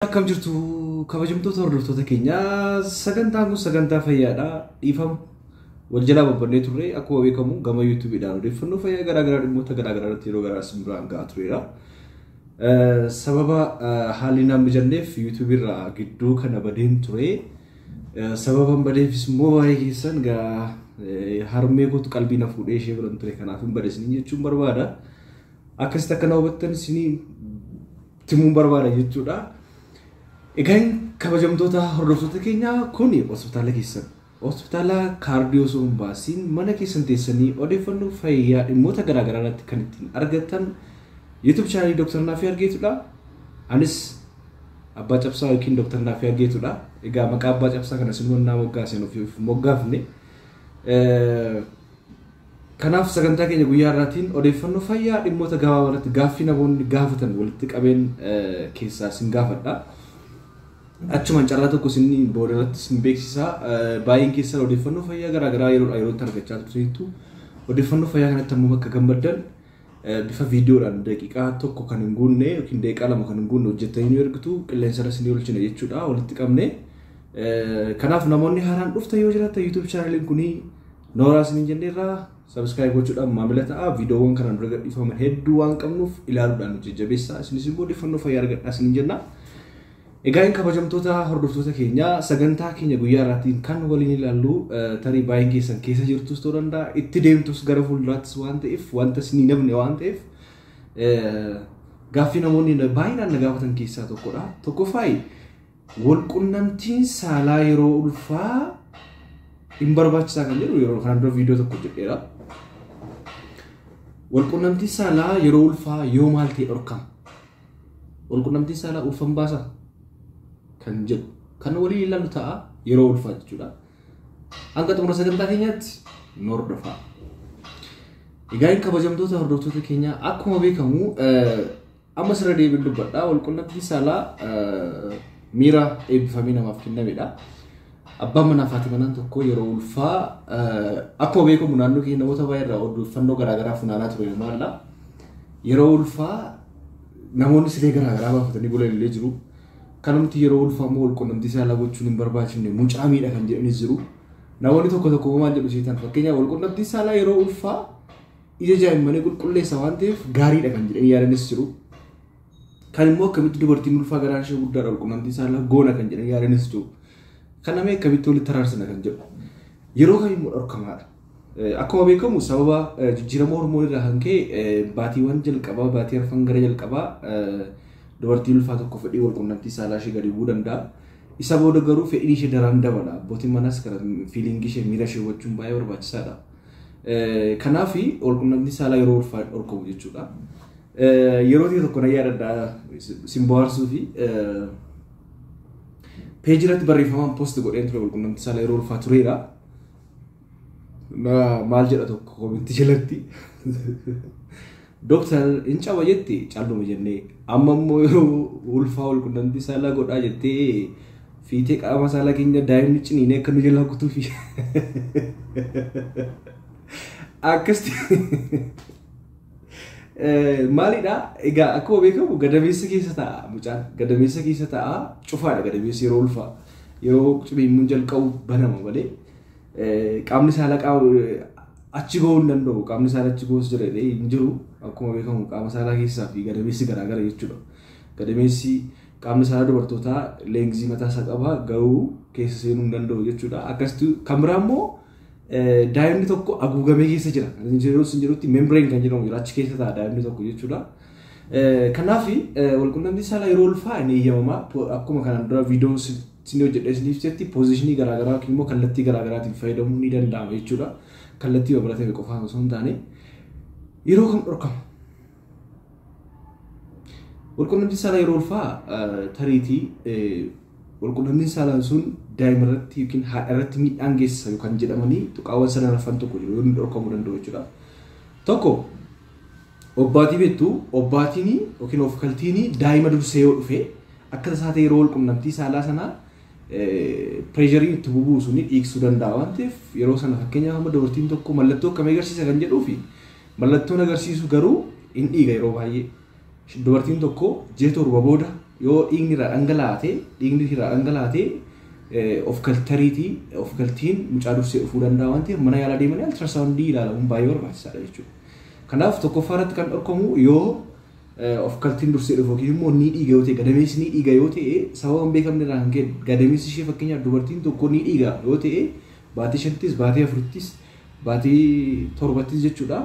Akkam jirtu kabajamtoota hordoftoota keenyaa, sagantaan kun sagantaa fayyaadha. Dhiifama, wal jalaa babbannee turre. Akkuma beekamu gama YouTubeiidhaan odeeffannoo fayyaa garaagaraa dhimmoota garaagaraa irratti yeroo garaa isin biraan gahaa tureera. Sababa haalli naan mijanneef YouTubeii irraa gidduu kana badeen ture. Sababa badeefis immoo baay'ee keessan gaa harmee kootu qalbii na fuudhee ishee biran ture, kanaaf hin bade isiniin jechuun barbaada. Akkasitti akka na hubattan isinii timuun barbaada jechuudha. Egaan kabajamtoota hordoftoota keenyaa, kun hospitaala keessan. Hospitaala kaardii osoo hin baasiin mana keessan teessanii odeeffannoo fayyaa dhimmoota garaagaraa irratti kan ittiin argattan YouTube channelii Dr. Naafii Argeetudha. Anis Abbaa Cabsaa yookiin Dr. Naafii Argeetudha. Egaa maqaa Abbaa Cabsaa kana isin naa moggaaseen ofiif moggaafne. Kanaaf sagantaa keenya guyyaa har'aatiin odeeffannoo fayyaa dhimmoota gabaabaa irratti gaaffii namoonni gaafatan walitti qabeen keessaa isin gaafadha. Achumaan carraa tokko isin booda irratti isin beeksisaa. Baay'een keessan odeeffannoo fayyaa garaagaraa yeroodhaa yerootti argachaa turtaniitu. Odeeffannoo fayyaa kanatti ammoo akka gammaddan bifa viidiyoodhaan daqiiqaa 1 kan hin guunne yookiin daqiiqaa 2 kan hin guunne hojjettanii nu ergitu, qilleensa irra isinii oolchina jechuudha walitti qabne. Kanaaf namoonni haaraan dhuftan yoo jiraatan, YouTube channeliin kuni nooraa isiniin jenneerraa, subscribe gochuudhaan maamila ta'a. Viidiyoowwan kanaan dura gadhiifaman hedduu waan qabnuuf ilaaluudhaan nu jajjabeessaa. Isinis immoo odeeffannoo fayyaa argadhaa isiniin jenna. Egaa kabajamtoota hordoftoota keenyaa, sagantaa keenya guyyaa har'aatiin kan waliin ilaallu tarii baay'een keessan keessa jirtus ta'uu danda'a, itti deemtus gara fuulduraattis waan ta'eef, wanta isinii namne waan ta'eef, gaaffii namoonni baay'inaan na gaafatan keessaa tokkodha. Tokkoffaayi, walqunnamtiin saalaa yeroo ulfaa hin barbaachisaa kan jedhu yeroo kanaan dura viidiyoo tokko hojjedheera. Walqunnamtiin saalaa yeroo ulfaa yoo maal ta'e dhorkama? Walqunnamtiin saalaa ulfan baasaa? Kan jedhu kan waliin ilaallu ta'a, yeroo ulfaa jechuudha. Hanga xumura sagantaa keenyaatti nu hordofaa. Egaa kabajamtoota hordoftoota keenyaa, akkuma beekamu amma sirra deebiin dubbadha. Walqunnamtiin saalaa miira eebbifamee namaaf kennamedha. Abbaan manaa fi haati manaan tokko yeroo ulfaa, akkuma beekamu naannoo keenya namoota baay'ee irraa odeeffannoo garaagaraa funaanaa ture maalla. Yeroo ulfaa namoonni siree garaagaraa baafatanii bulan illee jiru. Kanumti yeroo ulfaa immoo walqunnamtii saalaa gochuun hin barbaachifne, mucaa miidha kan jedhanis jiru. Namoonni tokko tokko maal jedhu seetan? Fakkeenyaaf, walqunnamtii saalaa yeroo ulfaa ija daa'immanii qulqulleessa waan ta'eef gaariidha kan jedhanii yaadanis jiru. Kan immoo akkamitti dubartiin ulfaa garaan ishee guddaadha walqunnamtii saalaa goona kan jedhanii yaadanis jiru. Kana mee akkamitti walitti araarsina kan jedhu. Yeroo kam immoo dhorkamaadha? Akkuma beekamu sababa jijjiirama hormoonii irraa kan ka'e baatiiwwan jalqabaa, baatii arfan gara jalqabaa, dubartiin ulfaa tokko fedhii walqunnamtii saalaa ishee gadi bu'uu danda'a. Isa booda garuu fedhiin ishee daran dabala. Abbootiin manaas kana feelingii ishee, miira ishee hubachuun baay'ee barbaachisaadha. Kanaaf walqunnamtii saalaa yeroo ulfaa dhorkamu jechuudha. Yeroo ta'e tokko na yaadadha, sin bohaarsuu fi peejii irratti barreeffamaan post godheen ture, walqunnamtii saalaa yeroo ulfaa tureera. Maal jedha tokko commentii jalatti? "Dooktar, hin caba jette calluma jennee, amma immoo yeroo ulfaa walqunnamtii saalaa godhaa jettee, fiitee qaama saalaa keenya daa'imni ciniinee akka nu jalaa kutuufi." Akkasitti maalidha? Egaa akkuma beekamu gadameessa keessa taa'a mucaan. Gadameessa keessa taa'a, cufaadha gadameessi yeroo ulfaa. Yeroo ciniinsuun jalqabu banama malee qaamni saalaa qaama achi gahuu hin danda'u. Qaamni saalaa achi gahus jira jedhee hin jiru. Akkuma beekamu qaama saalaa keessaa fi gadameessi garaagara jechuudha. Gadameessi qaamni saalaa dubartootaa lengthii mataa isaa qaba, garuu keessa seenuu hin danda'u jechuudha. Akkasitti kan biraa immoo daa'imni tokko haguugamee keessa jira. Yeroo isin jedhutti membrane kan jedhamu jira, achi keessa ta'a daa'imni tokko jechuudha. Kanaaf walqunnamtii saalaa yeroo ulfaa hin eeyyamamaa. Akkuma kanaan dura viidiyoo isin hojjedhee isin ibsetti positionii garaagaraa yookiin immoo kallattii garaagaraatiin fayyadamuun ni danda'ama jechuudha. Kallattii baratame qofaan osoo hin taane. Yeroo kam dhorkama? Walqunnamtii saalaa yeroo ulfaa tariitii walqunnamtiin saalaan sun daa'ima irratti yookiin haadha irratti miidhaan geessisa yookaan jedhamanii tuqaawwan sadan arfan tokko jiru yoo inni dhorkamuu danda'u jechuudha. Tokko, obbaatii beektu, obbaatiin yookiin of kaltiin daa'ima dursee yoo dhufe, akka tasaa ta'e yeroo walqunnamtii saalaa sanaa pressureiin itti bubuu suni dhiigsuu danda'a waan ta'eef, yeroo sana fakkeenyaaf amma dubartiin tokko mallattoo akkamii agarsiisa kan jedhuu fi mallattoon agarsiisu garuu hin dhiiga yeroo baay'ee. Dubartiin tokko ji'a 7 booda Yoo dhiigni irraa dhangalaate of galtariitii of galtiin mucaa dursee dhufuu danda'a waan ta'eef mana yaalaa deemanii ultrasoundii ilaalamuun baay'ee barbaachisaadha jechuudha. Kanaaf tokkoffaa irratti kan dhorkamu yoo of galtiin dursee dhufu yookiin immoo ni dhiiga yoo ta'e, gadameessi ni dhiiga yoo ta'e, sababa hin beekamne irraa kan ka'e gadameessi ishee, fakkeenyaaf dubartiin tokko ni dhiiga yoo ta'e, baatii 5ttis, baatii 4ttis, baatii 7ttis jechuudha,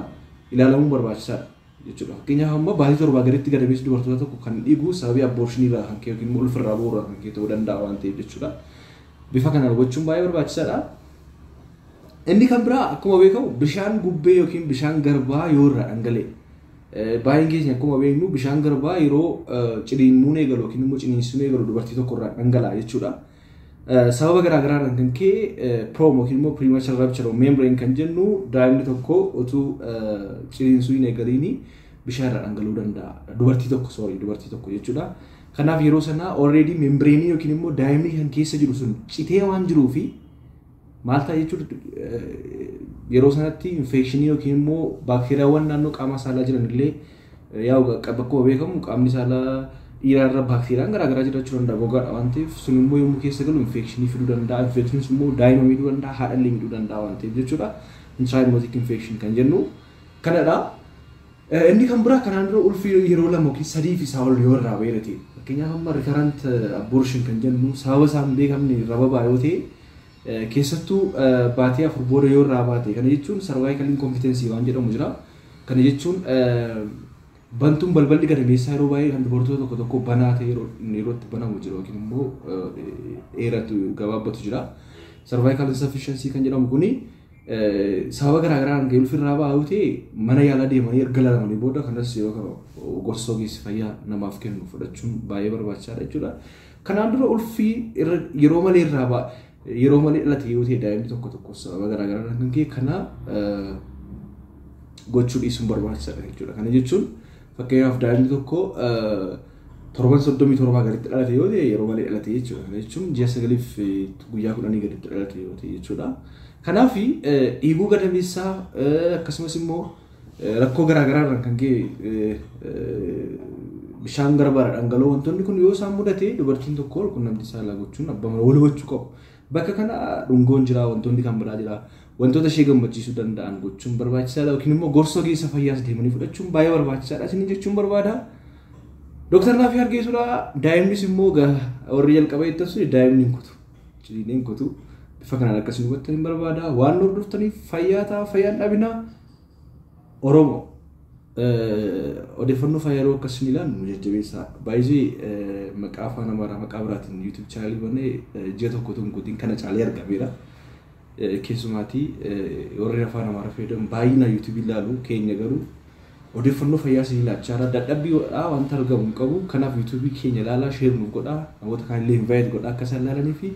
ilaalamuun barbaachisaadha jechuudha. Fakkeenyaaf amma baatii 7 gaditti gadameessi dubartoota tokko kan dhiigu sababii abortionii irraa kan ka'e yookiin immoo ulfarraa bu'uu irraa kan ka'e ta'uu danda'a waan ta'eef jechuudha. Bifa kanaan gochuun baay'ee barbaachisaadha. Inni kan biraa akkuma beekamu bishaan gubbee yookiin bishaan garbaa yoo irraa dhangala'e. Baay'een keenya akkuma beeknu bishaan garbaa yeroo ciniinsuun eegalu yookiin immoo ciniinsuun eegalu dubartii tokko irraa dhangala'a jechuudha. Sababa garaa garaadhaan kan ka'e PROM yookiin immoo premature rupture of membrane kan jennu daa'imni tokko utuu ciniinsuu hin eegaliin bishaan irraa dhangala'uu danda'a. Dubartii tokko, sorry, dubartii tokko jechuudha. Kanaaf yeroo sana already membraneii yookiin immoo daa'imni kan keessa jiru sun citee waan jiruu fi maal ta'a jechuudha, yeroo sanatti infectionii yookiin immoo baakteeriyaawwan naannoo qaama saalaa jiran illee, yaa'u akkuma beekamu qaamni saalaa dhiiraa irra baakteeriyaan garaagaraa jiraachuu danda'a, gogaadha waan ta'eef, sun immoo yommuu keessa galu infectionii fiduu danda'a. Infectioniin sun immoo daa'ima miidhuu danda'a, haadha illee miidhuu danda'a waan ta'eef jechuudha. Intraamniotic infection kan jennu kanadha. Inni kan biraa kanaan dura ulfi yeroo 2 yookiin 3 fi isaa ol yoo irraa ba'eera ta'e, fakkeenyaaf amma recurrent abortion kan jennu, sababa isaan hin beekamne rababaa yoo ta'e, keessattuu baatii 4 booda yoo irraa baate, kana jechuun cervical incompetency waan jedhamu jira. Kana jechuun bantuun balballi gadameessaa yeroo baay'ee kan dubartoota tokko tokko banaa ta'e yeroo itti banamu jira yookiin immoo dheeratu gabaabbatu jira. Cervical insufficiency kan jedhamu kuni sababa garaa garaan kan ulfi irraa ba'aa yoo ta'e, mana yaalaa deemanii erga ilaalamanii booda kanas yeroo kana gorsa ogeessi fayyaa namaaf kennu fudhachuun baay'ee barbaachisaadha jechuudha. Kanaan dura ulfi yeroo malee irraa ba'a, yeroo malee dhalate yoo ta'e daa'imni tokko tokko, sababa garaa garaan kan ka'e kana gochuu dhiisuun barbaachisaadha jechuudha. Kana jechuun fakkeenyaaf daa'imni tokko torban 37 gaditti dhalate yoo ta'e yeroo malee dhalate jechuudha. Kana jechuun ji'a 9f guyyaa 10 gaditti dhalate yoo ta'e jechuudha. Kanaaf dhiiguu gadameessaa akkasumas immoo rakkoo garaa garaarraan kan ka'e bishaan garbaara dhangala'oo, wantoonni kun yoo isaan mudate, dubartiin tokko quunnamtii saalaa gochuun abbaa manaa wal hubachuu qabu. Bakka kana dhungoon jira, wantoonni kan biraa jira. Wantoota ishee gammachiisuu danda'an gochuun barbaachisaadha yookiin immoo gorsa ogeessa fayyaas deemanii fudhachuun baay'ee barbaachisaadha isin jechuun barbaada. Dooktar Naafii Hargeessuudha. Daa'imnis immoo warri jalqaba jettan sun daa'imni hin kutu. Ciniinee hin kutu. Bifa kanaan akkasiin hubattan hin barbaada. Waan hordoftaniif fayyaa ta'a, fayyaan dhabina. Oromoo odeeffannoo fayyaa yeroo akkasiin ilaallu nu jajjabeessa. Baay'ee maqaa afaan Amaaraa maqaa biraatiin YouTube channelii bannee ji'a tokko tokko guutiin kana caalee argameera. Keessumaatii warri afaan Amaaraa fayyadamu baay'inaan YouTubeii ilaalu, keenya garuu odeeffannoo fayyaa isin ilaachaa jira. Dadhabbiidhaa wanta argamu hin qabu. Kanaaf YouTubeii keenya ilaalaa, share nuuf godhaa, namoota kaan illee invite godhaa akka isaan ilaalanii fi